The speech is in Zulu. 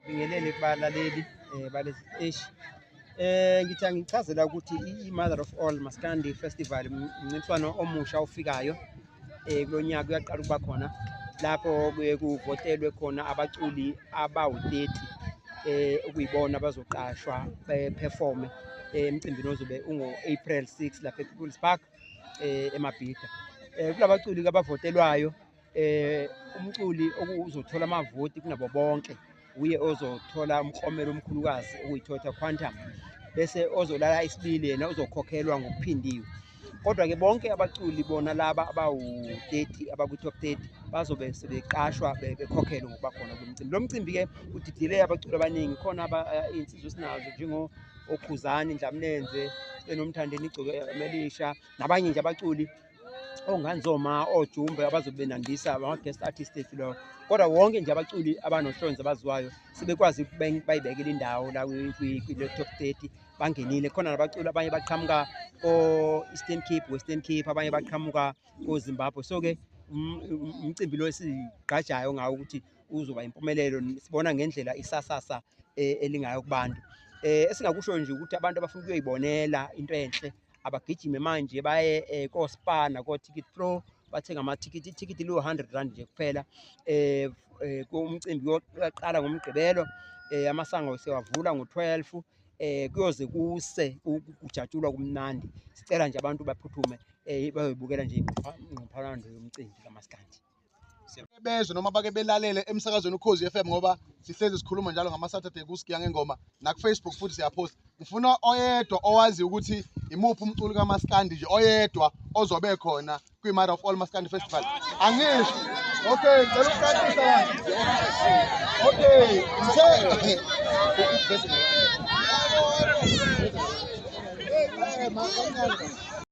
Bingelele kubalaleli balesi siteshi. Ngithi angichazela ukuthi i-Mother of All Maskandi Festival umncintiswano omusha ofikayo kulo nyaka uyaqala ukuba khona lapho kuye kuvotelwe khona abaculi abawu-30 okuyibona abazoqashwa beperforme emcimbini ozobe ungo-April 6 lapha e-People's Park eMabhida. Kulabaculi abavotelwayo umculi okuzothola amavoti kunabo bonke uye ozothola umklomelo omkhulukazi okuyi-Toyota Quantum, bese ozolala isibili yena uzokhokhelwa ngokuphindiwe. Kodwa-ke bonke abaculi bona laba abawu-30 abakwi-top 30 bazobe sebeqashwa bekhokhelwe ngokuba khona kulo mcimbi. Lo mcimbi-ke udidile abaculi abaningi, khona iy'nsizwa esinazo njengo oKhuzani Ndlamlenze, sibe noMthandeni Igcokama Elisha nabanye nje abaculi oNganzoma, oJumbe abazobe benandisa ama-guest artist ethu lawo. Kodwa wonke nje abaculi abanohlonze abaziwayo sebekwazi bayibekele indawo la kule top 30 bangenile. Khona nabaculi abanye baqhamuka ko-Eastern Cape, Western Cape, abanye baqhamuka ko-Zimbabwe. So-ke umcimbi lo esigqajayo ngawo ukuthi uzoba impumelelo, sibona ngendlela isasasa elingayo kubantu. Esingakusho nje ukuthi abantu abafuna ukuyoyibonela into enhle abagijime manje baye ko-Spar nako-Ticket Pro bathenga amathikithi. Ithikithi liwu-100 rand nje kuphela. Umcimbi uyoqala ngoMgqibelo, amasango siyawavula ngo-12, kuyoze kuse kujatshulwa kumnandi. Sicela nje abantu baphuthume bayoyibukela nje ingqophalando yomcimbi kaMaskandi. Bezwe noma bake belalele emsakazweni Ukhozi FM, ngoba sihlezi sikhuluma njalo ngama-Saturday kuSigiya Ngengoma, naku-Facebook futhi siyaphosta. Ngifuna oyedwa owazi ukuthi imuphi umculi kaMaskandi nje oyedwa ozobe khona kwi-Mother of All Maskandi Festival. Angisho. Okay, ngicela ukucacisa. Okay, ngithe